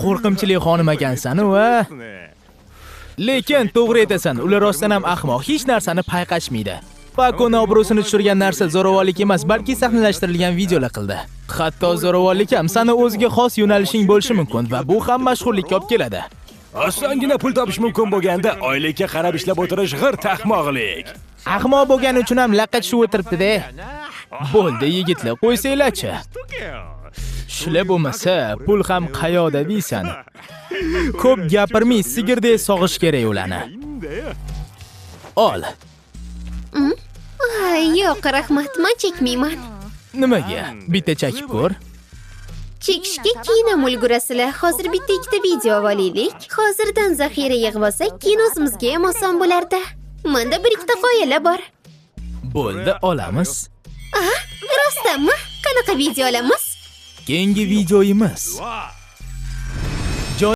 Qo'rqinchli xonim ekansan u, a? Lekin to'g'ri aytasan, ular rostdan ham ahmoq, hech narsani payqashmaydi. Pakoni obro'sini tushirgan narsa zo'ravonlik emas, balki sahnalashtirilgan videolar qildi. Hatto zo'ravonlik ham sani o'ziga xos yo'nalishing bo'lishi mumkin va bu ham mashhurlikka olib keladi. Osongina pul topish mumkin bo'lganda oylikka qarab ishlab o'tirish g'irt ahmoqlik. Ahmoq bo'lgani uchun ham laqqa tushib o'tiribdi-da. Bo'ldi yigitlar, qo'ysanglar-chi. Shular bo'lmasa, pul ham qayoqda deysan. Ko'p gapirmay sigirdek sog'ish kerak ularni. Ol. Ay, yo'q, rahmat, men chekmayman. Nimaga? Bitta chekib ko'r. Chekishga keyin ham ulgurasizlar. Hozir bitta ikkita video olaylik. Hozirdan zaxira yig'ib olsak, keyin o'zimizga ham oson bo'lardi. Menda bir ikkita g'oyalar bor. Bo'ldi, olamiz. Rostdanmi? Qanaqa video olamiz? Keyingi videoyimiz.